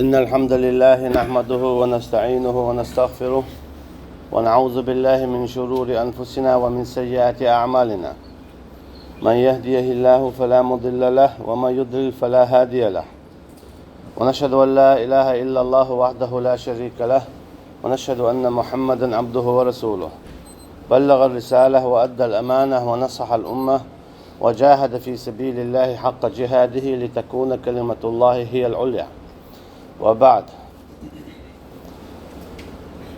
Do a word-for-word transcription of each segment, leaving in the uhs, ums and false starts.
إن الحمد لله نحمده ونستعينه ونستغفره، ونعوذ بالله من شرور أنفسنا ومن سيئات أعمالنا. من يهده الله فلا مضل له، ومن يضلل فلا هادي له. ونشهد أن لا إله إلا الله وحده لا شريك له، ونشهد أن محمدا عبده ورسوله. بلغ الرسالة وأدى الأمانة ونصح الأمة، وجاهد في سبيل الله حق جهاده لتكون كلمة الله هي العليا. وبعد.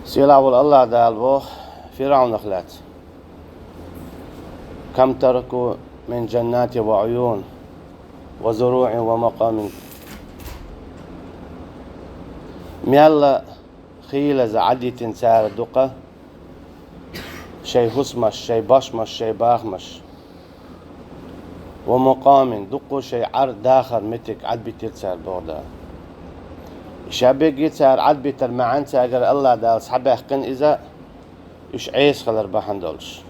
Сийлахь волу АллахӀ Дала боху ФирӀавнах лаьцна: كم تركوا من جنات وعيون وزروع ومقام. Мел хийлаза Ӏадитина цара дукха шайн хӀусамаш, шайн бошмаш, шайн бахамаш. ومقام, дуккха шайн Ӏар-дахар меттиг Ӏадбитира цара, боху Дала. Ша бегге цара Ӏадбитар маьӀна цаьргара АллахӀ Дала схьабаьккхина иза, уьш Ӏеса хилар бахьана долуш.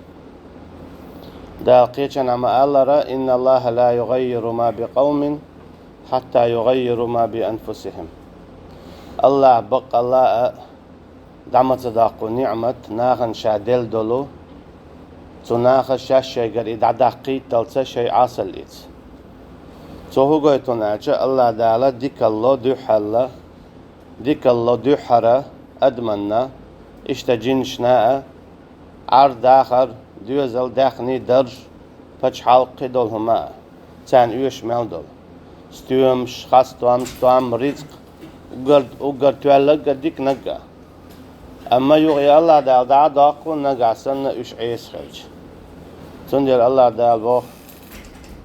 Дала кхечанхьа ма-аллара: إن الله لا يغير ما بقوم حتى يغيروا ما بأنفسهم. АллахӀ баккъалла а дӀа ма ца доккху ниӀмат нахана ша делла долу, цу наха шаьш шайгара и дӀадаккхийтталца шайн Ӏесаллица. Цо хӀун гойту аьлча, АллахӀ Дала дикалло, дуьххьалла, дикалло дуьххьара адаманна, иштта жинашна а, Ӏар-дахар, доьзал, даьхни, дарж, пачхьалкх, кхидолу хӀума а, царна оьшуш мел долу стоьмаш, хастам, стом, рицкъ, уггар, уггар тоьлларг а, диканиг а. Амма юха и АллахӀ Дала дӀа а доккху, нагахь санна уьш Ӏеса хилча. Цундела АллахӀ Дала боху: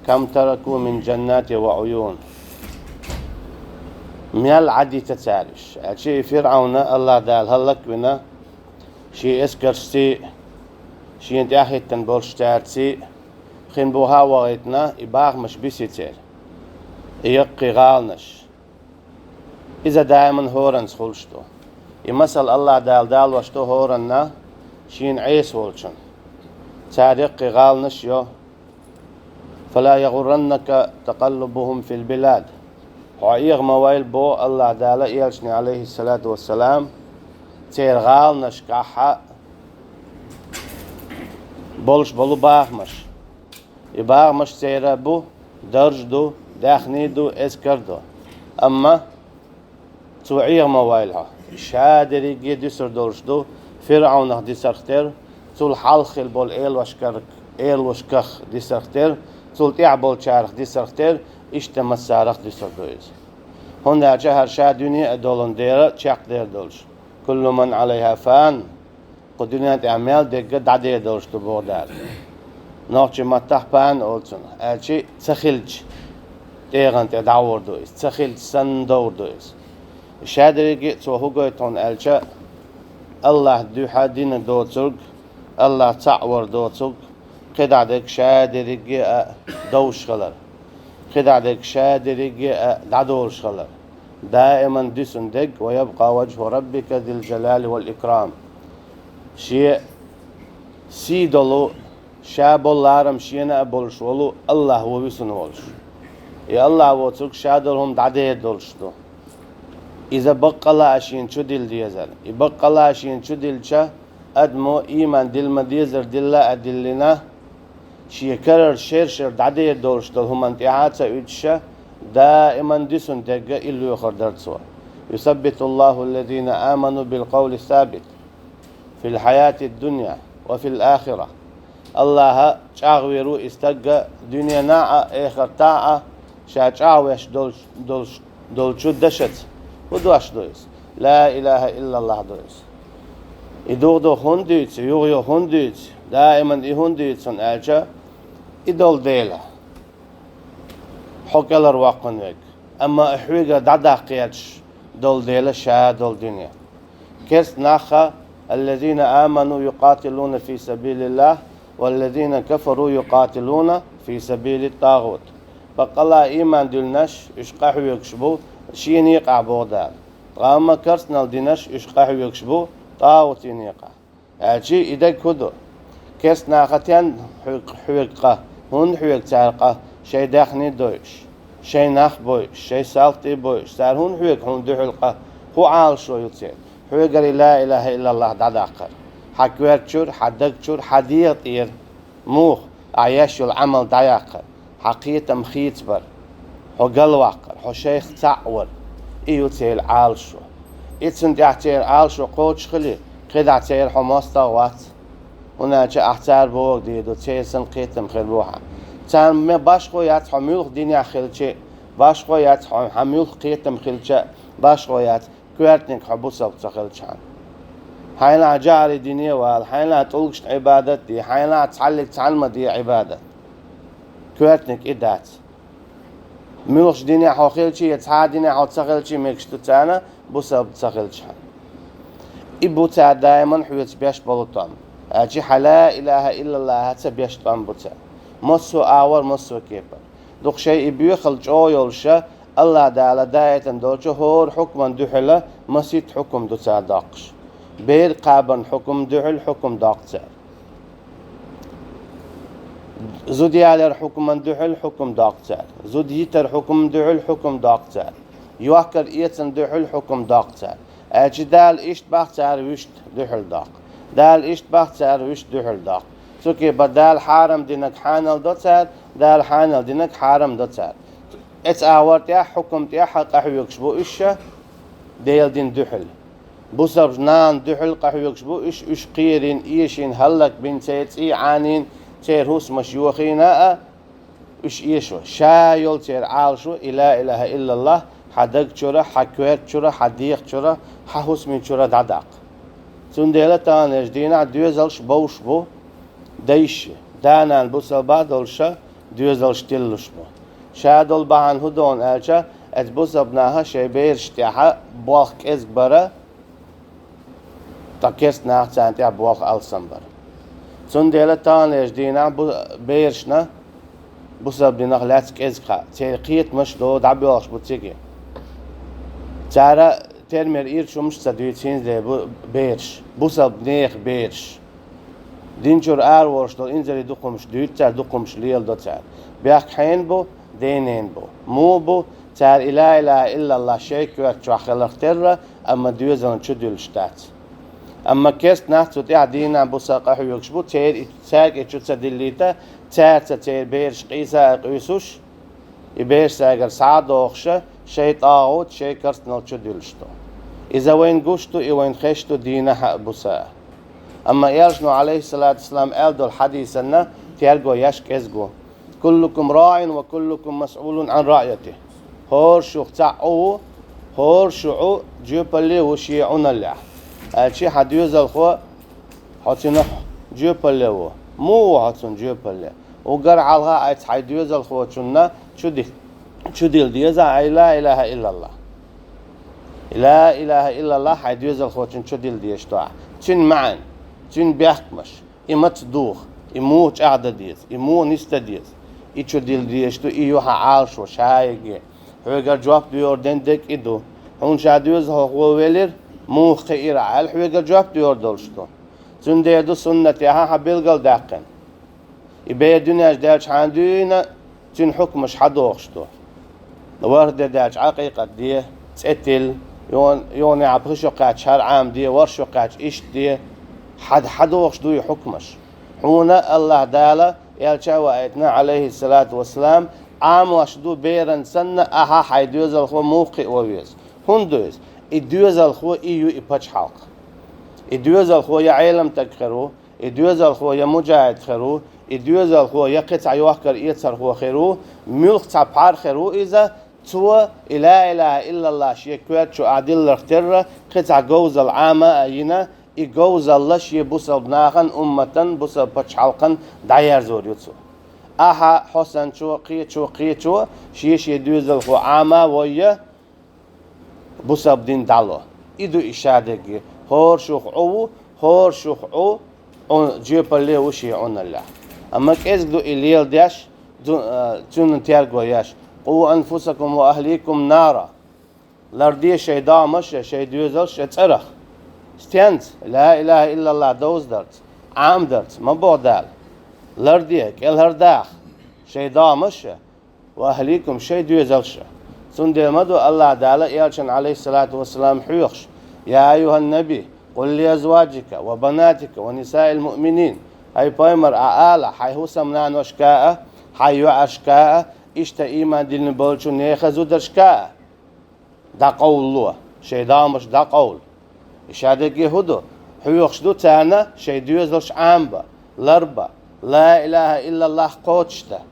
كم تركوا من جنات وعيون. Мел Ӏадита цара уьш. Аьлча и ФирӀавна АллахӀ Дала хӀаллаквина, шен эскаршций, шена тӀаьхьахӀиттина болуш цаьрций, хин буха а вахийтина, и бахамаш биси церан, и яккхий гӀаланаш. Иза даиман хӀоранца хуьлуш ду. И масал АллахӀ Дала далош ду хӀоранна, шена Ӏеса волчун. Цара яккхий гӀаланаш йо. فلا يغرنك تقلبهم في البلاد. Хьо эгӀа ма вайла, боху АллахӀ Дала элчане, Ӏалайхиссалату вассалам, церан гӀаланашкахь болуш болу бахамаш. И бахамаш церан бу, дарж ду, даьхни ду, эскар ду. Амма цо эгӀа ма вайла хьо. Ша дерриге дуьсур долуш ду, ФирӀавнах дисарх тера, цул хьалха хилла болу элошкарх, элошках дисарх тера, цул тӀаьхьа болчарах дисарх тера, иштта массарах дуьсур ду иза. ХӀунда аьлча хӀара ша дуьне а долун дела чекхдер долуш. كل من عليها فان. Кху дуьнен тӀехь мел дерг а дӀадер долуш ду, боху Дала. Нохчийн маттахь пан олу цунах, аьлча ца хилча тӀегӀан тӀе дӀагӀур ду иза, ца хилча санна довр ду иза. Ша дерриге а цо хӀун гойту хьуна аьлча, АллахӀ дуьхьа дина доцург, АллахӀ цхьаъ вар доцург, кхидӀа дерг ша дерриге а довш хилар, кхидӀа дерг ша дерриге а дӀадолуш хилар. Даиман дуьсун дерг: ويبقى وجه ربك ذو الجلال والإكرام. Шен сий долу, ша болу ларам шена а болуш волу АллахӀ ву висина волуш. И АллахӀ воцург ша долу хӀума дӀадер долуш ду. Иза баккъалла а шена чудилла дезара. И баккъалла а шена чудиллча, адамо ийман дилла ма-деззара дилла а диллина, шен карара шер-шер дӀадер долуш долу хӀуманна тӀаьхьа а ца уьдуша, даиман дуьсун дерг а и лоьхур дара цо. يثبت الله الذين آمنوا بالقول الثابت في الحياة الدنيا وفي الآخرة. АллахӀа чӀагӀвер ву и стаг а дуьненахь а, эхартахь а, ша чӀагӀвеш долуш, долуш долчу дашаца. ХӀун дош ду иза? Ла илаха иллаллахӀ ду иза. И дугӀу-дугӀу хӀунда дуьйцу, юха-юха хӀунда дуьйцу, даиман и хӀунда дуьйцу хьуна аьлча, и долу дела хьо кӀелхьарвоккхун верг. Амма хьоьга дӀадаккха гӀерташ долу дела ша долу дуьне. Керста нахха: الذين آمنوا يقاتلون في سبيل الله والذين كفروا يقاتلون في سبيل الطاغوت. Баккъалла а ийман дуьллинарш, уьш къахьоьгуш бу шен некъахь, боху Дала. Ткъа амма керстанал динарш, уьш къахьоьгуш бу тӀагӀутийн некъахь. Аьлча и дерг хӀун ду? Керста наха тен хьоьгу къа, хӀунда хьоьгу цара къа, шайн даьхни дойуш, Шайн нах бойуш, шайн салтий бойуш, цара хӀунда хьоьгу хьуна дуьхьал къа? ХӀун Ӏалашо ю церан? Хьоьгара и ла илаха иллаллах дӀадаккхар. Хьан коьрта чуьра, хьан даг чура, хьан дегӀа тӀера. Муха? Ахьа еш йолу Ӏамал дӀаяккхар, хьан кхетам хийцабар, хьо галваккхар, хьо шайх цхьаъ вар. И ю церан Ӏалашо. Иццун тӀехь церан Ӏалашо кхочушхили, кхидӀа церан хьо мостагӀа вац. ХӀунда аьлча ахь цара бохург дийр ду, церан санна кхетам хир бу хьан. Царна ме башхо яц хьо муьлха динехь хилча а, башхо яц хьо хьан муьлха кхетам хилча а, башхо яц, коьртаниг хьо бусалба ца хилчхьана. Хьайна ахь жаӀарий дине а вала, хьайна ахь тӀулгашна Ӏибадат а де, хьайна ахь цхьаллиг цхьанна ма де Ӏибадат. Коьртаниг и дац. Муьлхачу динехь хьо хилча а, я цхьа а динехь хьо ца хилча а мегаш ду царна, бусалба ца хилчхьана. И бу цара даиман хьоьца беш болу тӀом. Аьлча хьан ла илаха иллаллахаца беш тӀом бу цара. Массо а агӀор, массо а кепара. Дукха шайн и боьхалла чӀогӀа йолуша, АллахӀ Дала даийтина долчу хӀора хьукман дуьхьала масийтта хьукум ду цара доккхуш. Бер кхабарна хьукум дуьхьал хьукум доккху цара. Зуда ялар хьукман дуьхьал хьукум доккху цара. Зуда йитар хьукман дуьхьал хьукум доккху цара. Йохкар эцан дуьхьал хьукум доккху цара. Аьлча Дала иштта бахь цара вуьшта дуьхьал доккху. Дала иштта бахь цара вуьшта дуьхьал доккху. Цу кепара Дала хьарам динарг хьанал до цара, Дала хьанал динарг хьарам до цара. Эцу агӀор тӀехь, хьукум тӀехь къахьоьгуш бу уьш ша, Делан дин дуьхьал. Бусалба нахана дуьхьал къахьоьгуш бу уьш, уьш кхерийна, эшийна, хӀаллакбина, церан цӀий Ӏанийна, церан хӀусамаш йохийна а, уьш эшо. Ша йолу церан Ӏалашо и ла илаха иллаллах хьан даг чуьра, хьан коьрта чуьра, хьан дегӀа чуьра, хьан хӀусамийн чуьра дӀадаккха. Цундела таханлерчу дийнахь доьзалш бовш бу дайша, да-нана бусалба долуша доьзалш тиллуш бу. Ша долу бахьана хӀун ду аьлча, эцу бусалба наха шайн бераш тӀехь болх кӀезиг бара, ткъа керста наха царна тӀехь болх алсам бара. Цундела таханлерчу дийнахь бу-, берашна бусалба динах лаьцна кӀезиг хаьа, церан кхетамаш дӀабоьлхуш бу цига. Цара тера-мера ирчу хӀумаш ца дуьйцу хӀинца бу бераш, бусалба нехан бераш. Дин чуьра араволуш долу инзаре дукхамаш дуьйцу цара, дукхамаш леладо цара. Бехк хьенан бу? Денан бу. Муха бу? Цара и ла илаха иллаллах шайн коьрта чохь хиларх терра, амма доьзална чу дуьллуш дац. Амма керста нах цу тӀехь дийнахь бусалба къахьоьгуш бу, церан и, цаьрга и чу ца диллийта, цаьрца церан бераш къийса а къуьйсуш, и бераш цаьргара схьа а дохуша, шайн тӀагӀут, шайн керстанал чу дуьллуш ду. Иза вайна гуш ду, и вайна хезаш ду дийнахь а, буса а. Амма Элчано, Ӏалайхиссалату вассалам, аьлла долу хьадисанна терго еш кӀезиг ву: «Куллукум раӀин ва куллукум масъулун Ӏан раӀйатихи». ХӀора шух цхьаъ Ӏу ву, хӀора шу Ӏу жоьпалле ву шен Ӏуналлехь. Аьлча хьан доьзалхо, хьо цуьнах жоьпалле ву. Муха ву хьо цунна жоьпалле? Уггар хьалха айца хьайн доьзалхочунна чу ди-, чу дилла деза хьайн ла илаха иллаллах. Ла илаха иллаллах хьайн доьзалхочунна чу дилла дезаш ду ахь. Цуьнан маьӀна, цуьнан бехкамаш, и маца духа, и муха чӀагӀдан деза, и муха нисдан деза. И чу дилла дезаш ду, и ю хьан Ӏалашо шайге. Хьоьгара жоп доьхур ден дерг и ду. Хьуна ша доьзалхо велира, муха кхиира аьлла, хьоьгара жоп доьхур долуш ду. Цундела ду суннатехь хьан билгалдаьккхина. И бер дуьнен чу даьлча хьан дуьйна, цуьнан хьукмаш хьан дохуш ду. ВорхӀ де даьлча Ӏакъикъат де, цӀе тилла, юха-, юханехьа пхи шо кхаьчча хӀара Ӏама де, ворхӀ шо кхаьчча иштта де, хьан, хьан дохуш ду и хьукмаш. Хьуна АллахӀ Дала, Элча а ваийтина, Ӏалайхиссалату вассалам, Ӏамош ду беран санна, ахьа хьайн доьзалхо муха кхио веза. ХӀунда ду иза? И доьзалхо и ю и пачхьалкх. И доьзалхо я Ӏеламстаг хир ву, и доьзалхо я муджахӀид хир ву, и доьзалхо я кхин цхьа йохкар-эцархо хир ву, муьлхха цхьа пхьар хир ву иза, цо и ла илаха иллаллах шен коьрта чу ахь дилларх терра, кхин цхьа говзалла Ӏама а йина, и говзалла шен бусалба нахана, умматана, бусалба пачхьалкхана дӀаерзор ю цо. Ахьа, хьо санначо, кхечо, кхечо, шен-шен доьзалхо Ӏама а войя, бусалба дин дӀало. И ду и шадерриге. ХӀора шух Ӏу ву, хӀора шух Ӏу, Ӏу-, жоьпалле ву шен Ӏуналлехь. Амма кӀезиг ду и леладеш, ду-, а, цунна терго еш: «Къу анфусакум ва ахликум нара». Ларде шайн догӀмаш а, шайн доьзалш а цӀарах. Стенца? Ла илаха иллаллах довза дарца, Ӏама дарца, ма боху Дала. Ларде, кӀелхьардаха шайн догӀмаш а, وأهليكم, шоай доьзалш а. Цундела ма ду АллахӀ Дала элчанна, عليه الصلاة والسلام, хьоьхуш: يا أيها النبي قل لأزواجك وبناتك ونساء المؤمنين, хӀай пайхамар, Ӏа ала хьай хӀусамнаношка а, хьай йоӀашка а, иштта ийман диллина болчу нехан зударшка а. ДӀакъовлало, шоай дегӀамаш дӀакъовла. И шадерриге хӀун ду? Хьоьхуш ду царна шоай доьзалш Ӏамабан, ларбан, لا إله إلا الله кхочушдан.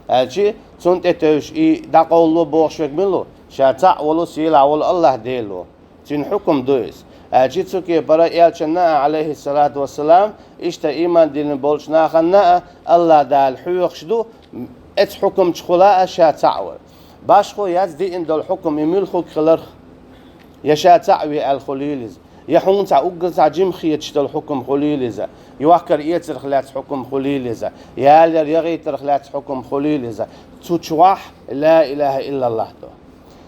Аьлча, цунна тӀетевжаш и дӀакъовлало бохуш верг мила ву? Ша цхьаъ волу, сийлахь волу АллахӀ Дела ву. Цуьнан хьукам ду иза. Аьлча цу кепара элчанна а, عليه الصلاة والسلام, иштта ийман диллина болчу нахана а АллахӀ Дала хьоьхуш ду, оцу хьукмачухула а ша цхьаъ вар. Башхо яздина долу хьукам и муьлхарг хиларх, я ша цхьаъ ве аьлла хуьлийла иза, я хьуна цхьа уггар цхьа жима хеташ долу хьукам хуьлийла иза, йохкар-эцарх лаьцна хьукам хуьлийла иза, ялар-яхийтарх лаьцна хьукам хуьлийла иза, цу чохь لا إله إلا الله ду.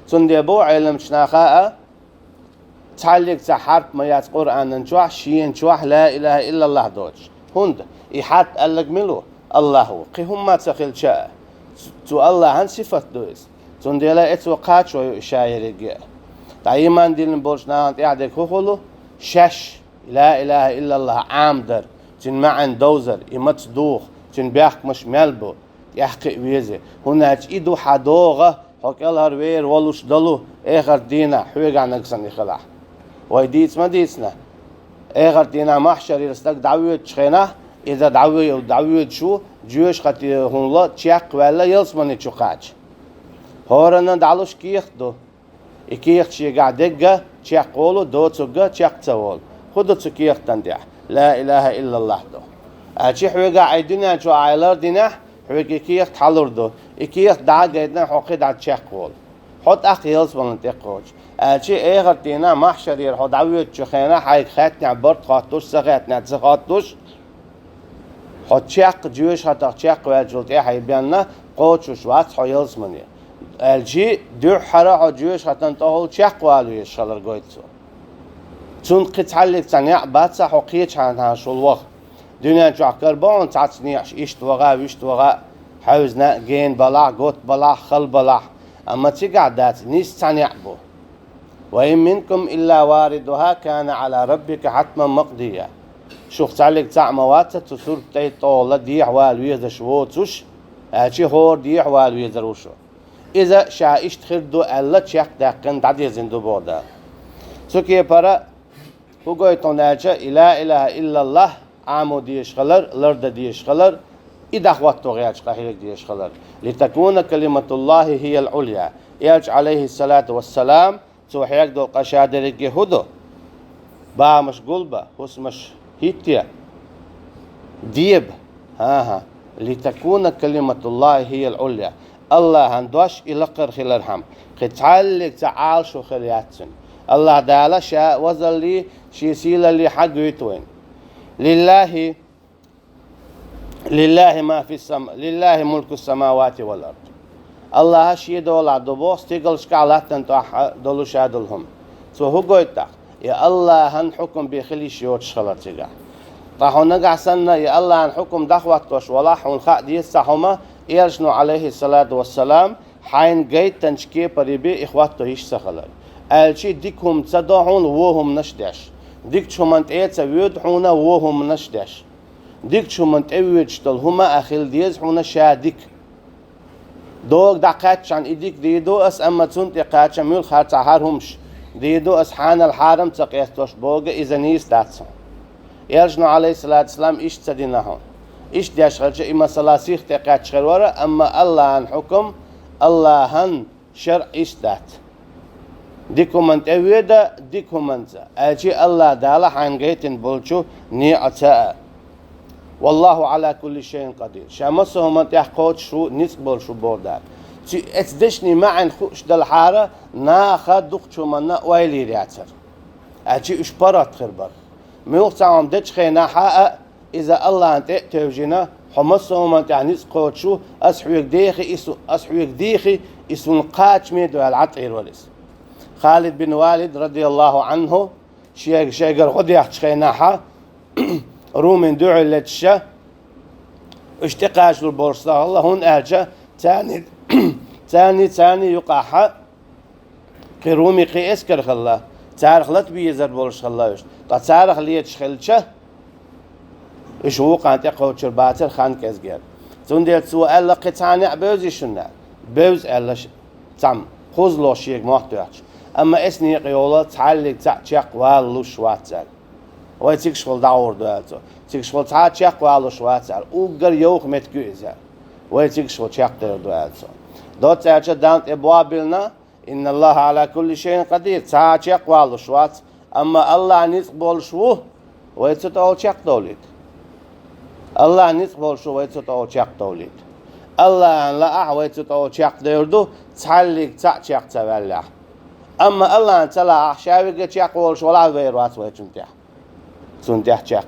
Цундела боху Ӏеламчу наха а, цхьаллиг цхьа хьарп ма яц Къуръанан чохь, шена чохь لا إله إلا الله доцуш. ХӀунда и хьарп аьлларг мила ву? АллахӀ ву, кхин хӀумма а ца хилча а. Цу, цу АллахӀан сифат ду иза. Цундела оцо кхачо ю и ша ерриге а. Ткъа ийман диллина болчу нахана тӀехь дерг хӀун хуьлу? Шаьш لا إله إلا الله Ӏамадар, цуьнан маьӀна довзар, и маца духу, цуьнан бехкамаш мел бу, тӀаьхьакхиа веза. ХӀунда аьлча и ду хьан догӀа, хьо кӀелхьарвер волуш долу эхарт дийнахь, хьоьгахь нагахь санна и хилахь. Вай дийца ма дийцина, эхарт дийнахь махьшарера стаг дӀавоьдучу хенахь, иза дӀавоь-, дӀавоьдуш ву, жоьжахатин хӀуманал чекхваьлла ялсамани чу кхача. ХӀоранна дӀалуш кехат ду. И кехат шегахь дерг а чекхволу, доцург а чекх ца волу. ХӀун ду цу кехатан тӀехь? لا إله إلا الله ду. Аьлча хьоьгахь и дуьнен чохь Ӏа и лардинехь, хьоьга и кехат хьалур ду. И кехат дӀа а гайтина, хьо кхидӀа чекхволу. Хьо тӀаккха ялсаманин тӀе кхочу. Аьлча эхарт дийнахь махьшарера хьо дӀавоьдучу хенахь, хьайга хаьттинехь барт хоттуш, ца хаьттинехь ца хоттуш, хьо чекх, жоьжахатах чекхваьллачул тӀаьхьа бен кхочуш вац хьо ялсамане. Аьлча дуьххьара хьо жоьжахатан тӀехула чекхвала везаш хилар гойту цо. Цунна кхин цхьаллиг цхьа некъ бац хьо кхечу хьанхьанашкахула ваха. Дуьнен чохь карабо хьуна цхьацца некъаш, иштта ваха, вуьшта ваха, хьаьвзина, гена балахь, готта балахь, хала балахь. Амма цигахь дац, нийса цхьа некъ бу. وإن منكم إلا واردها كان على ربك حتما مقضيا. Шух цхьаллиг цхьаъ ма вац цу сурт тӀе тӀехула дехьавала везаш воцуш, аьлча хӀора дехьавала везар ву шу. Иза ша иштта хир ду аьлла чекхдаьккхина дӀадирзина ду боху Дала. Цу кепара хӀун гойту хьуна аьлча, и لا إله إلا الله Ӏамо дезаш хилар, лардан дезаш хилар, и дӀахӀотто гӀерташ къахьега дезаш хилар. لتكون كلمة الله هي العليا. Элча, عليه الصلاة والسلام, цо хьегадо къа ша дерриге хӀун ду? Бахамаш гулбан, хӀусамаш хӀитте, деба. ХӀан-хӀа. لتكون كلمة الله هي العليا. АллахӀан дош и лакхара хилархьама, кхин цхьаллиг цхьа Ӏалашо хир яц цуьнан. АллахӀ Дала ша вазаллий, шен сийлаллий хьагуьйту вайна. لله لله ما في السم-، لله ملك السماوات والأرض. АллахӀа шен долахь ду боху стигалшкахь, латтана тӀехь долуш а долу хӀума. Цо хӀун гойту тӀаккха? И АллахӀан хьукам бен хила йиш йоцуш хилар цигахь. Ткъа хьо нагахь санна и АллахӀан хьукам дӀахӀоттош валахь, хьуна хаа деза цхьа хӀума, элчано, عليه الصلاة والسلام, хьайна гайтинчу кепаре бен и хӀотто йиш ца хилар. Аьлча дика хӀума ца до хьуна вон хӀуманаш деш. Дикачу хӀуманна тӀе а ца воьду хьуна вон хӀуманаш деш. Дикачу хӀуманна тӀевоьдуш долу хӀума а хила деза хьуна ша дика. Дога дӀакхаьччахьана и дика дийр ду ас, амма цунна тӀе кхача муьлххачу цхьа хӀара хӀумаш дийр ду ас, хьанал хьарам ца къестош бохург иза нийса дац хьуна. Элчано, عليه الصلاة والسلام, иштта ца дина хьуна. Иштта деш хилча, и масала сиха тӀекхаьчча хир вара, амма АллахӀан хьукам, АллахӀан шарӀ иштта дац. Дика хӀуманна тӀевоьду, дика хӀуманца, аьлча АллахӀ Дала хьайна гайтина болчу некъаца а. والله على كل شيء قدير. Ша массо а хӀуманна тӀехь кхочуш ву, ницкъ болуш ву боху Дала. Цу, оцу дешнийн маьӀна хууш далахьара, наха дукхачу хӀуманна ойла йийр яцара. Аьлча уьш паргӀат хир бара. Муьлхха цхьа хӀума дечу хенахь а, иза АллахӀана тӀе а тевжина, хьо массо а хӀуманна тӀехь ницкъ кхочуш ву, ас хьоьга дехи и су-, ас хьоьга дехи и суна кхачаме ду аьлла, Ӏад Ӏийр вара иза. Халид бин Валид, رضي الله عنه, шега, шегара гӀо дехчу хенахь, Румин дуьхьал леташ, уьш тӀекхачалур болуш ца хилла, хӀунда аьлча царна, Царний, царний юкъахьа кхы Руми кхы эскар хилла, царах лата безар болуш хилла уьш. Ткъа царах леташ хилча, уьш вукхана тӀекхочур бацара хан кӀезгера. Цундела цо аьлла, кхин цхьа некъ бевзий шуна? Бевза, аьлла цхьамма, кхузло шега мохь тоьхча. Амма эс некъа йолу цхьаллиг цхьаъ чекхвалалуш вац аьлла. Вай цигахула дӀагӀур ду, аьлла цо. Цигахула цхьа а чекхвалалуш вац аьлла. Уггар йовха меттиг ю иза. Вай цигахула чекхдер ду, аьлла цо. Доцца аьлча Далла тӀе бобилна, «Инна Аллаха Ӏала кулли шайин къадир», цхьа а чекхвалалуш вац, амма Аллах ницкъ болуш ву, вай цу тӀехула чекхдовлийта. Аллах ницкъ болуш ву, вай цу тӀехула чекхдовлийта. Аллахьан лаахь, вай цу тӀехула чекхдевр ду, цхьаллиг цхьаъ чекх ца ваьллехь. Амма Аллахьан ца лаахь, ша вига чекхволуш валахь, вер вац вай цунна тӀехь. Цунна тӀехь чекх.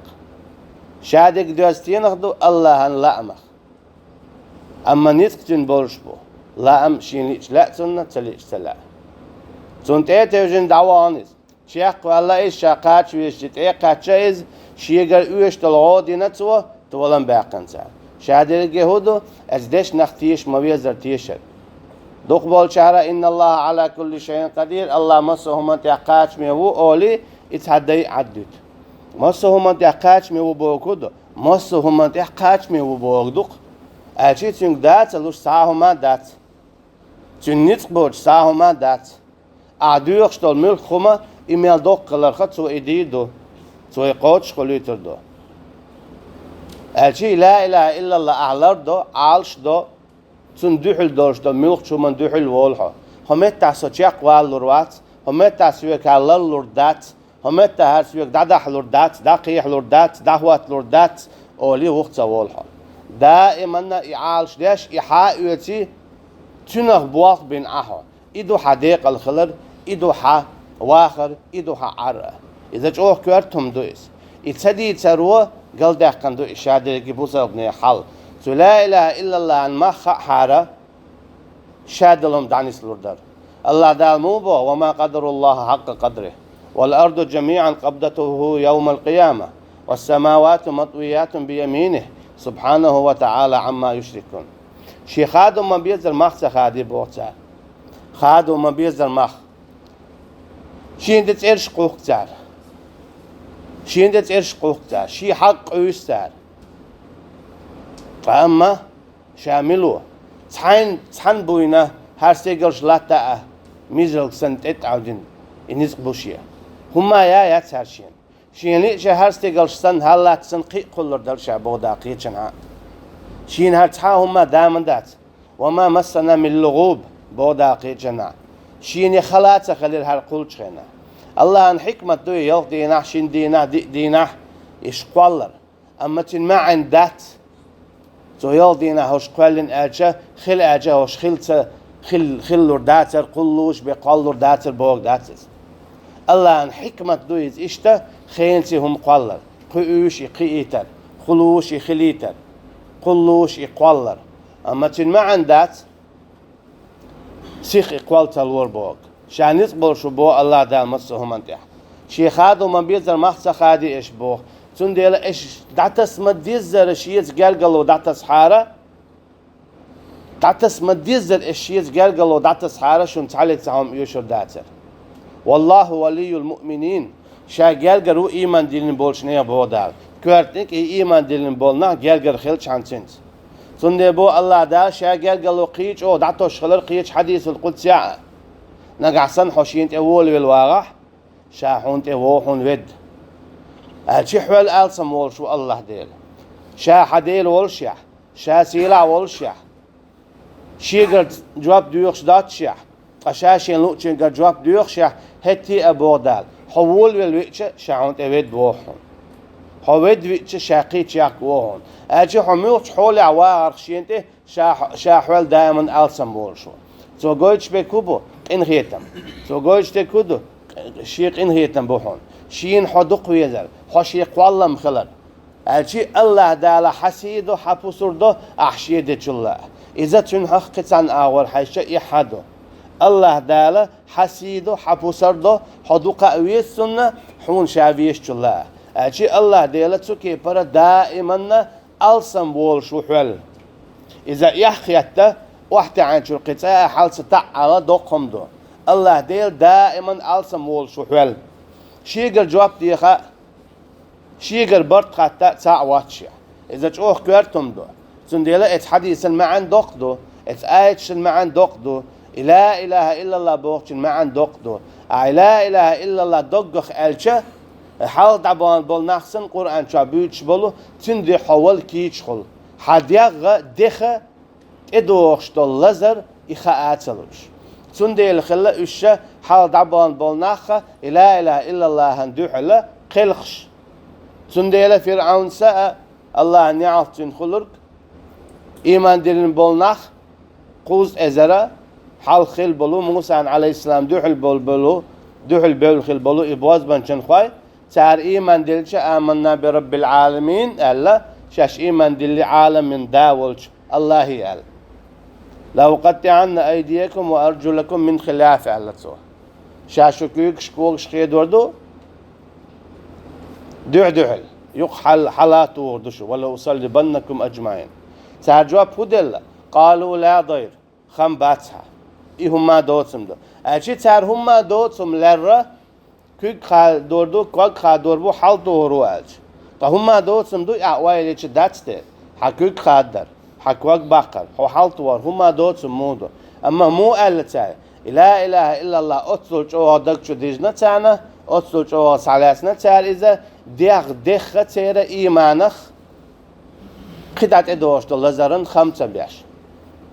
Ша дерг доьзна стенах ду, Аллахьан лаамах. Амма ницкъ цуьнан болуш бу, лаам шена лиъча лаьа цунна, ца лиъча ца лаьа. Цунна тӀе а тевжина дӀавахана иза. Чекхваьлла иза, ша кхача везачу тӀе а кхаьчча иза, шегара оьшуш долу гӀо дина цо, толам баьккхина цара. Ша дерриге хӀун ду, оцу дешнах теша ма везара тешар. Дукхахболчара, «Инна Аллаха Ӏала кулли шайин къадир», Аллах массо а хӀуманна тӀехь кхачаме ву олий, и цхьа дай Ӏаддуьту. Массо а хӀуманна тӀехь кхачаме ву бохург хӀун ду? Массо а хӀуманна тӀехь кхачаме ву бохург ду-кх. Аьлча цуьнга да ца луш цхьа а хӀума дац. Цуьнан ницкъ боцуш цхьа а хӀума дац. Ахьа доьхуш долу муьлхха хӀума и мел доккха хиларх цо и дийр ду, цо и кхочушхуьлуьйтур ду. Аьлча и ла илаха иллаллах ахьа лардо, Ӏалашдо, цунна дуьхьал долуш долу муьлххачу хӀуманна дуьхьал волу хьо. ХӀокху меттехь со чекхвалалур вац, хӀокху меттехь соьга хьан ларлур дац, хӀокху меттехь хӀара соьга дӀадахьалур дац, дӀакхехьалур дац, дӀахӀотталур дац, олий вухха ца волу хьо. Даиманна и Ӏалашдеш, и хьа а оьций, цуьнах болх бина Ӏа хьо. И ду хьан декъала хилар, и ду хьан вахар, и ду хьан Ӏар а. Иза чӀогӀа коьрта хӀума ду иза. И ца дийцаро галдаьккхина ду и ша дерриге бусалбане хьал. Цу ла илаха иллаллахьан мах хаахьара, ша долу хӀума дӀанислур дара. Аллах Дала муха боху: «Ва ма къадаруллаха хьакъа къадри, вал арду жамиӀан къабдатуху явмал къияма, вас самавату матвиятун би яминихи, субхьанаху ва таӀала Ӏамма юшрикун». Шен хадо ма-беззара мах ца хадий боху цара. Хадо ма-беззара мах. Шен де цӀераш кхухку цара. Шен де цӀераш кхухку цара. Шен хьакъ къуьйсу цара. Ткъа амма ша мила ву? Цхьайн, цхьаьна буйна хӀара стигалш латта а, мизалг санна тӀе а тӀаьвдина, и ницкъ бу шен. ХӀумма а яц хӀара шена. Шена лиъча хӀара стигалш санна, хӀара латта санна кхин а кхуллур дара ша, боху Дала кхечанхьа. Шена хӀара цхьа а хӀумма да ма дац. Ва ма массана мин лугӀуб, боху Дала кхечанхьа. Шена хала а ца хилира хӀара кхуллучу хенахь. Аллахьан хьикмат ду и ялх дийнахь, шина дийнахь, диъ дийнахь, и кхоллар. Амма цуьнан маьӀна дац. Цо ялх дийнахь хӀорш кхоьллина аьлча, хила аьлча, хӀорш хила ца, хил-, хиллур дацара, кхуллуш бен кхоллур дацара бохург дац иза. Аллахьан хьикмат ду иза иштта, хенаца хӀума кхоллар, кхуьуш и кхиийтар, кхуллуш и хилийтар, кхуллуш и кхоллар. Амма цуьнан маьӀна дац, сиха и кхолла ца лора бохург. Ша ницкъ болуш ву боху Аллах Дала массо а хӀуманна тӀехь. Шен хадо ма-беззара мах ца хадий аша боху. Цундела аша дӀатаса ма-деззара шеца гергарло дӀатасахьара, дӀатаса ма-деззара аша шеца гергарло дӀатасахьара, шуна цхьаллиг цхьа хӀума оьшур дацара. Валлаху валийюл муъминин. Ша гергара ву ийман диллина болчу нехан, боху Дала. КоьртанигӀа и ийман диллина болу нах гергара хилчхьана цуьнца. Цундела боху Аллах Дала, ша гергарло кхин а чӀогӀа дӀатосуш хилар кхечу хьадисул къудсехь а. Нагахь санна хьо шена тӀе волавелла вагӀахь, ша хьуна тӀе вогӀу хьуна ведда. Аьлча хьол алсам волуш ву Аллах Дела. Ша хьан Дела волушехь, ша сийлахь волушехь, шегара жоп доьхуш доццушехь, ткъа ша шена луучуьнгара жоп доьхушехь, хӀетте а, боху Дала, хьо волавелла веача, ша хьуна тӀе ведда вогӀу хьуна. Хьо ведда веача, ша кхин а чекхвогӀу хьуна. Аьлча хьо муьлххачу хьолехь вагӀарх шена тӀе, ша, ша хьол даиман алсам волуш ву. Цо гойтуш берг хӀун бу? Къинхетам. Цо гойтуш дерг хӀун ду? Шен къинхетам бу хьуна. Шена хьо дукха везар, хьо шен кхоллам хилар. Аьлча Аллах Дала хьан сий до, хьан пусар до, ахь шен дечул а. Иза цуьнан хьакъ кхин цхьана агӀор хьаьжча эхь ду. Аллах Дала хьан сий до, хьан пусар до, хьо дукха а веза цунна, хьуна ша везачул а. Аьлча Аллах Дела цу кепара даиманна алсам волуш ву хьол. Иза эхь хетта, ОхьатаьӀначуьра кхин цкъа а хьал ца таӀал доккха хӀума ду. АллахӀ Дела даиман алсам волуш ву хьол. Шегара жоп деха а, шегара барт хатта а цхьаъ воццушехь. Иза чӀогӀа коьрта хӀума ду. Цундела эцу хьадисан маьӀна доккха ду, эцу аяташан маьӀна доккха ду, и ла илахӀа иллаллахӀ бохучун маьӀна доккха ду. Ахьа и ла илахӀа иллаллахӀ доггах аьлча, хьалха дӀабахана болу нах санна Къуръан чохь буьйцуш болу, цуьнан дуьхьа хьо вала кийча хуьлу. Хьан дегӀ а, деха тӀедогӀуш долу лазар и хаа а ца луш. Цундела хилла уьш ша хьалха дӀабахана болу нах а и ла илахӀа иллаллахӀан дуьхьала кхелхаш. Цундела ФирӀавнса а, АллахӀан неӀалт цунна хуьлург, ийман диллина болу нах кхузткъа эзар а хьалха хилла болу, Мусан, Ӏалайхиссалам, дуьхьал болу, болу, дуьхьал бевлла хилла болу и бозбанчанхой, цара ийман диллича, «Аманна би Раббил Ӏаламин», аьлла, шаьш ийман дилли Ӏаламийн да волчу АллахӀе аьлла. «Ла укъаттиӀанна айдиякум ва аржулакум мин хилаф», аьлла цо. Ша шу куьйгаш, когаш хедор ду дуьхь-дуьхьал, юкъа хьал-, хьала тухур ду шу, «ва ла усаллибаннакум аджмаӀин». Цара жоп хӀун делла? «Къалу ла дайр», хам бац хьан. И хӀумма доцу хӀума ду. Аьлча цара хӀумма доцу хӀума лерра, куьг хадор ду, ког хадор бу, хьал тухур ву аьлча. Ткъа хӀумма доцу хӀума ду, ахь ойла йича дац те? Хьан куьг хадар, хьан ког баккхар, хьо хьал тухор, хӀумма доцу хӀума муха ду? Амма муха аьлла цара? И ла илахӀа иллаллахӀ оццул чӀогӀа даг чу дижна царна, оццул чӀогӀа схьалаьцна цара иза, дегӀ дехха церан ийманах, кхидӀа тӀедогӀуш долу лазаран хам ца беш.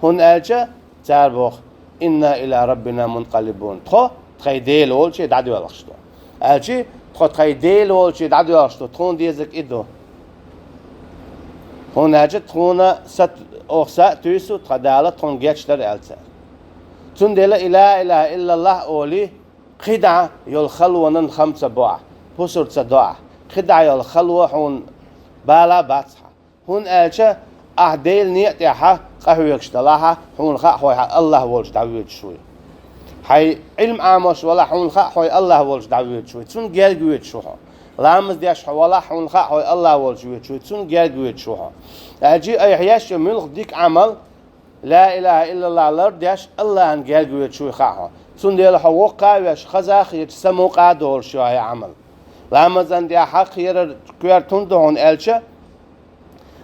ХӀунда аьлча цара боху: «Инна иля раббина мункъалибун». Тхо тхайн Дела волчу дӀадоьлхуш ду. Аьлча тхо тхайн Дела волчу дӀадоьлхуш ду, тхуна дезарг и ду. ХӀунда аьлча тхуна са, оха са а туьйсу, тхан Дала тхуна гечдар аьлла цара. Цундела и ла илахӀа иллаллахӀ олий, кхидӀа йолу халонан хам ца бо ахь, пусар ца до ахь, кхидӀа йолу хало хьуна бала бац хьан. ХӀунда аьлча ахь Делан некъа тӀехь къахьоьгуш далахь, хьуна хаьа хьо хьан АллахӀ волчу дӀавоьдуш вуй. Хьайн Ӏилма Ӏамош валахь, хьуна хаьа хьо АллахӀ волчу дӀавоьдуш вуй, цунна герга воьдуш ву хьо. Ламаз деш хьо валахь, хьуна хаьа хьо АллахӀ волчу воьдуш вуй, цунна герга воьдуш ву хьо. Аьлча айхьа еш йолу муьлхха дика Ӏамал, ла илахӀа иллаллахӀ лардеш, АллахӀана герга воьдуш вуй хаьа хьо. Цундела хьо воккха а веш, хаза а хеташ, самукъа а долуш ю хьан Ӏамал. Ламазан тӀехь хьакхерар коьрта хӀунда ду хьуна аьлча,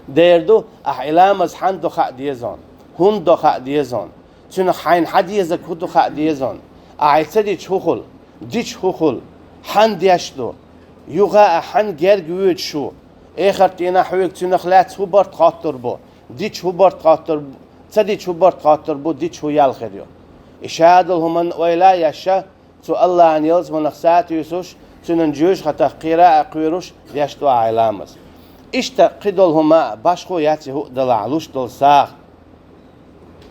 дера ду, ахь и ламаз хьанна до хаа деза хьуна, хӀунда до хаа деза хьуна, цуьнах хьайна хьан дезарг хӀун ду хаа деза хьуна, ахь и ца дича хӀун хуьлу, дича хӀун хуьлу, хьанна деш ду, юха а хьанна герга воьдуш ву, эхарт дийнахь хьоьга цуьнах лаьцна хӀун барт хоттур бу, дича хӀун барт хоттур бу, ца дича хӀун барт хоттур бу, дича хӀун ял хир ю. И шадолу хӀуманна ойла а еш, цу АллахӀан ялсаманах са а туьйсуш, цуьнан жоьжахатех кхера а кхоьруш, деш ду ахь и ламаз. Иштта кхидолу хӀума а башхо яц и хӀуъа далахь луш долу сагӀа.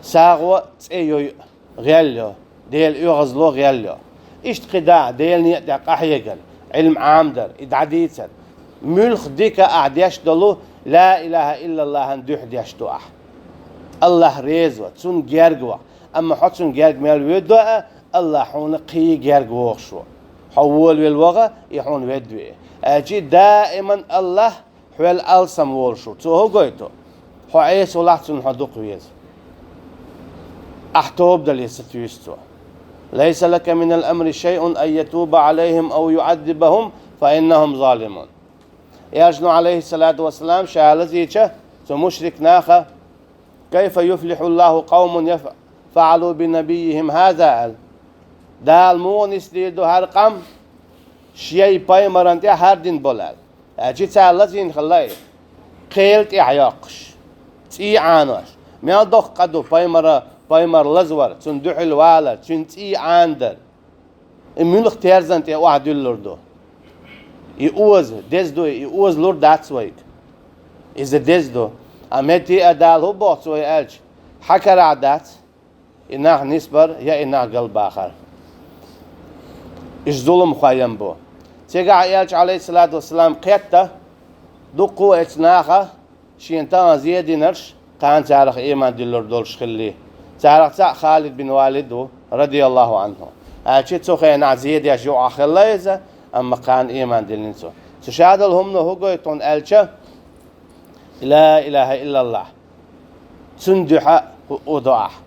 СагӀо цӀе йой, гӀел йо, Делан оьгӀазло гӀел йо. Иштта кхидӀа а Делан некъа тӀехь къахьегар, Ӏилма Ӏамадар, и дӀадийцар. Муьлхха дика ахь деш долу ла илахӀа иллаллахӀан дуьхьа деш ду ахь. АллахӀ реза ву, цунна герга ваха. Амма хьо цунна герга мел воьддо а, АллахӀ хьуна кхин герга вогӀуш ву. Хьо волавелла вогӀа, и хьуна ведда ве. Аьлча даиман АллахӀ хьол алсам волуш ву. Цо хӀун гойту? Хьо Ӏеса валахь, цунна хьо дукха веза. Ахь тоба дале, сатуьйсу цо. «Лайса лака минал амри шайъун ан ятуба Ӏалайхим ав юӀаззибахум фа иннахум залимун». Элчано, Ӏалайхиссалату вассалам, ша лазийча цу мушрик наха: «Кайфа юфлихуллаху къавмун яф-, фаӀалу би набиййихим хаза», аьлла. Дала муха нисдийр ду хӀара къам, шен пайхамаран тӀе хӀара дина болу аьлла. Аьлча цара лазийна хилла и, кхел тӀаьхьа йоккхуш, цӀий Ӏанош. Мел доккха къа ду пайхамара, пайхамар лазвар, цунна дуьхьал валар, цуьнан цӀий Ӏанадар. И муьлха терзан тӀе охьадуьллур ду? И оза деза ду, и оза лур дац вайга. Иза деза ду. Амма хӀетте а Дала хӀун боху цо аьлча, хьан карахь дац и нах нисбар я и нах галбахар. Иштта зуламхой ям бу. Цигахь Элча, Ӏалайхиссалату вассалам, кхетта, дуккха а эцу наха шена тахана зен динарш, кхана царах ийман диллур долуш хилли. Царах цхьаъ Халид бин Валид ву, радияллаху Ӏанху. Аьлча цу хенахь зен деш юкъахь хилла иза, амма кхана ийман диллина цо. Цу шадолу хӀумано хӀун гойту хьуна аьлча, ла илахӀа иллаллахӀ. Цунна дуьхьа хӀуъа до ахь.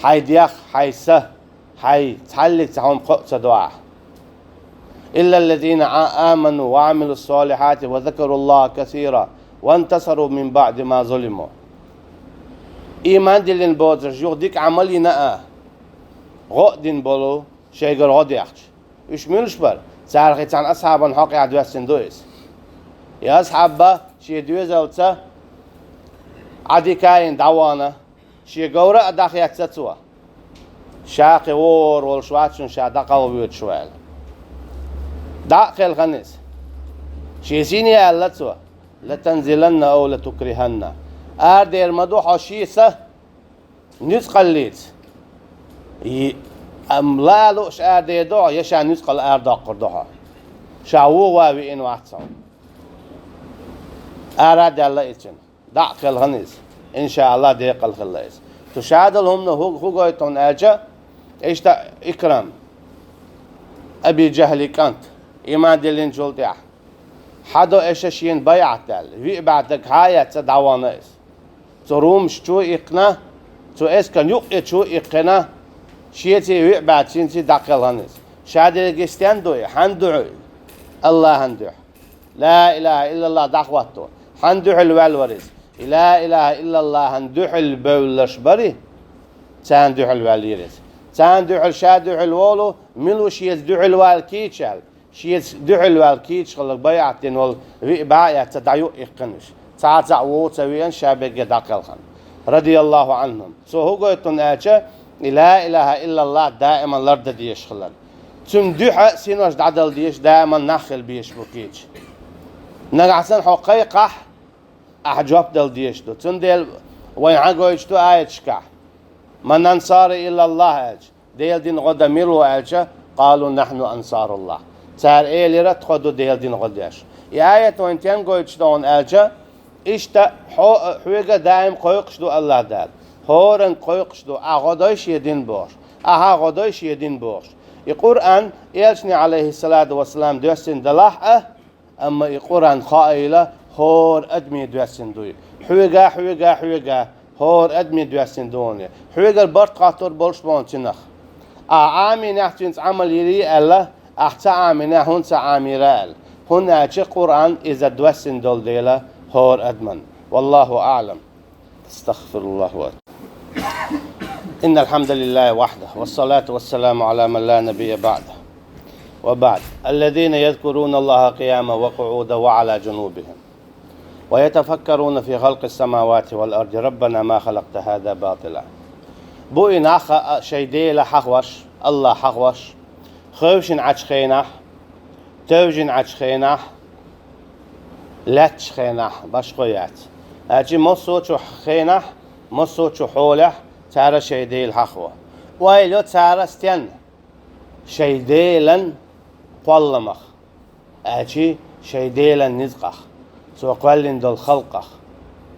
хьай дегӀ, хьай са, хьай цхьаллиг цхьа хӀума кхоъ ца до ахь. إلا الذين آمنوا وعملوا الصالحات وذكروا الله كثيرا وانتصروا من بعد ما ظلموا. Ийман диллина боцурш, юха дика Ӏамал йина а, гӀо а дина болу, шайгара гӀо дехча. Уьш муьлш бара? Царах и цхьана асхьабан хьокъехь доьссина ду иза. И асхьаб а шен доьзалца Ӏадика а йина дӀавахана, шен говра а дӀахецна цо. Ша кхин вогӀур волуш вац шуна, ша дӀакхалха воьдуш ву аьлла. ДӀа а кхелхина иза. Шен сине аьлла цо: «لتنزلن أو لتكرهن». Арадер ма ду хьо шен са нуьцкъаллица. И, ам, лаа лууш арадер ду хьо, я ша нуьцкъала арадоккхур ду хьо. Ша вогӀа веана вац хьо. Ара а даьлла и цуьнан. ДӀа а кхелхина иза. Иншааллах, декъала хилла иза. Цу ша долу хӀумано хӀу-, хӀу гойту хьуна аьлча, иштта Икрам, Аби Жахьлин кӀант, ийман диллинчул тӀаьхьа, хьадо аша шена байӀат даьлла, виъ бӀе стаг хьа а эцна дӀавахана иза. Цу румаш чу а иккхина, цу эскарна юккъе чу а иккхина, шеца виъ бӀе стагца дӀакхелхина иза. Ша дерриге стенна ду и, хьанна дуьхьал? Аллахьан дуьхьа. Ла илаха иллаллах дӀахӀотто. Хьанна дуьхьал ваьлла вара иза? И ла илаха иллаллахьан дуьхьал бевлларш барий, царна дуьхьал ваьллера иза. Царна дуьхьал, ша дуьхьал волу, мила ву шеца дуьхьал вала кийча аьлла. Шеца дуьхьал вала кийча хилла байӀат дина волу виъ бӀе а эцна дӀа юккъе иккхина уьш. Цхьа а цхьаъ вогӀу ца веана, ша берриге дӀакхелхина. Радияллаху Ӏанхум. Цо хӀу гойту хьуна аьлча, и ла илаха иллаллах даиман лардан дезаш хилар. Цунна дуьхьа синош дӀадала дезаш, даиман нах хила безаш бу кийча. Нагахь санна хьо кхайкхахь, ахьа жоп дала дезаш ду. Цундела вайна хьан гойтуш ду аяташкахь: «Ман ансари илаллах», аьлча, Делан дина гӀо дан мила ву аьлча, «Къалу нахьну ансаруллах». Цара элира: «Тхо ду Делан дина гӀо деш». И аят вайна стенна гойтуш ду хьуна аьлча, иштта хьо-, хьоьга даим кхойкхуш ду Аллах Дала. ХӀоранга кхойкхуш ду, ахьа гӀо дой шен дин бохуш, ахьа гӀо дой шен дин бохуш. И Къуръан, элчане, алейхиссалату вассалам, доьссина далахь а, амма и Къуръан хаийла хӀора адаме доьссина дуй. Хьоьга, хьоьга, хьоьга, хӀора адаме доьссина ду хьуна. Хьоьгара барт хоттур болуш бу хьуна цунах. Ахьа Ӏамийнехь цуьнца Ӏамал йирий аьлла, ахьа ца Ӏамийнехь хӀунда ца Ӏамийра аьлла. ХӀунда аьлча Къуръан иза доьссина долу дела хӀора адаман. Валлаху аӀлам. أستغفر الله وأتوب. إن الحمد لله وحده، والصلاة والسلام على من لا نبي بعده. وبعد، الذين يذكرون الله قياما وقعودا وعلى جنوبهم، ويتفكرون في خلق السماوات والأرض، ربنا ما خلقت هذا باطلا. Бу и нах а шайн Дела хьахош, Аллах хьахош, хевшина Ӏачу хенахь, тевжина Ӏачу хенахь, лаьттачу хенахь, башхо яц. Аьлча массо а чу хенахь, массо а чу хьолехь цара шайн Дела хьахо. Ойла йо цара стенна? Шайн Делан кхолламах, аьлча шайн Делан ницкъах, Цо кхоьллина долу халкъах.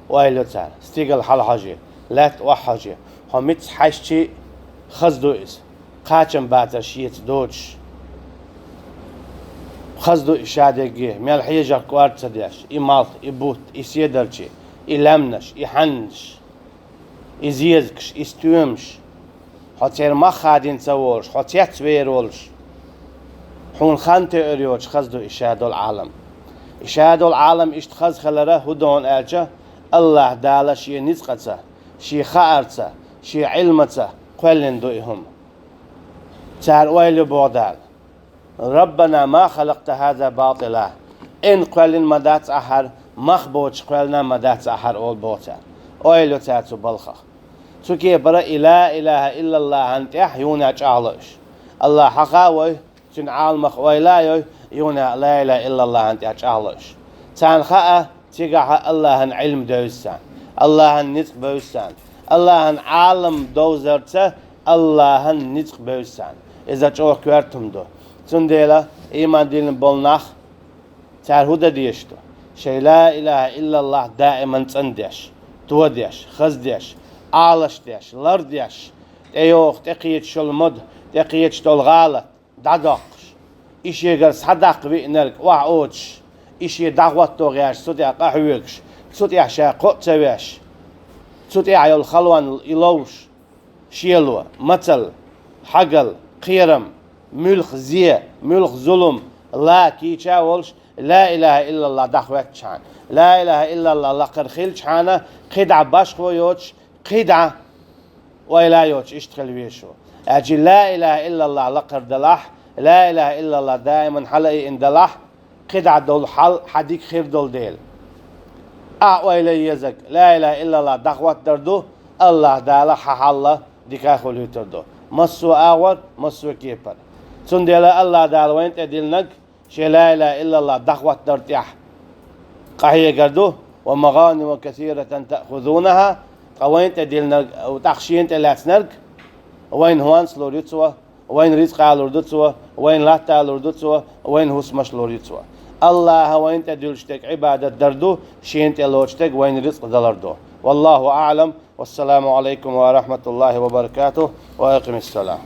Ойла йо цара, стигала хьалахьожий, лаьтта охьахьожий, хьо мица хьаьжчий, хаза ду иза, кхачам бацара шеца доцуш. Хаза ду и шадерриге, мел хьежарх кӀорда ца деш, и малх, и бутт, и седарчий, и лаьмнаш, и хьаннаш, и зезагаш, и стоьмаш. Хьо церан мах хадийна ца волуш, хьо цецвер волуш, хьуна хан тоьар йоцуш хаза ду и шадолу Ӏалам. И шадолу Ӏалам иштта хаза хилара хӀун ду хьуна аьлча, Аллаха Дала Шен ницкъаца, Шен хаарца, Шен Ӏилмаца кхоьллина ду и хӀума. Цара ойла ю боху Дала: «Раббана, ма халакъта хаза батила». Эн кхоьллина ма дац ахьа хӀара, мах боцуш кхоьллина ма дац ахьа хӀара, олу боху цара. Ойла йо цара цу балхах. Цу кепара и ла илаха иллаллахьан тӀехь юна чӀагӀло уьш. Аллах хьаха а вой, Цуьнан Ӏаламах ойла а йой, юна ла илаха иллаллахьан тӀехь чӀагӀло уьш. Царна хаьа, цигахь Аллахьан Ӏилма девза царна, Аллахьан ницкъ бевза царна, Аллахьан Ӏалам довзарца Аллахьан ницкъ бевза царна. Иза чӀогӀа коьрта хӀума ду. Цундела, ийман диллина болу нах, цара хӀун дан дезаш ду? Шайн ла илаха иллаллах даиман цӀандеш, тодеш, хаздеш, Ӏалашдеш, лардеш, тӀейогӀу, тӀекхеташ йолу мод, тӀекхеташ долу гӀалат дӀадоккхуш, и шегара схьадаккха веънарг охьаоцуш, и шен дӀахӀотто гӀерташ, цу тӀехь къахьоьгуш, цу тӀехь ша кхоъ ца веш, цу тӀехь йолу халонал и ловш, шело, мацал, хьагал, кхерам, муьлха зе, муьлха зулам, ла кийча а волуш, ла илаха иллаллах дӀахӀоьттичхьана. Ла илаха иллаллах лакхара хилчхьана, кхидӀа башхо йоцуш, кхидӀа ойла йоцуш иштта хила везаш ву. Аьлча ла илаха иллаллах лакхара далахь, ла илаха иллаллах даиман хьалаайина далахь, кхидӀа долу хьал хьан дика хир долу дела. Ахь ойла езарг, ла илаха иллаллах дӀахӀоттадар ду, Аллах Дала хьан хьал дика хуьлуьйтур ду. Массо а агӀор, массо а кепара. Цундела Аллах Дала вайна тӀе диллинарг, шен ла илаха иллаллах дӀахӀоттадар тӀехь къахьегар ду, ва магӀанима касиратан таъхузунаха, ткъа вайна тӀе диллинарг, тӀаккха шена тӀе лаьцнарг, вайна хӀонс лур ю цо, вайна рицкъа лур ду цо, вайна латта лур ду цо, вайна хӀусамаш лур ю цо. Аллаха вайна тӀе дуьллуш дерг Ӏибадат дар ду, шена тӀе лоцуш дерг вайна рицкъ далар ду. Валлаху аӀлам. Вассаламу Ӏалайкум ва рахьматуллахӀи ва баракатухӀ. Ва акъимиссалам.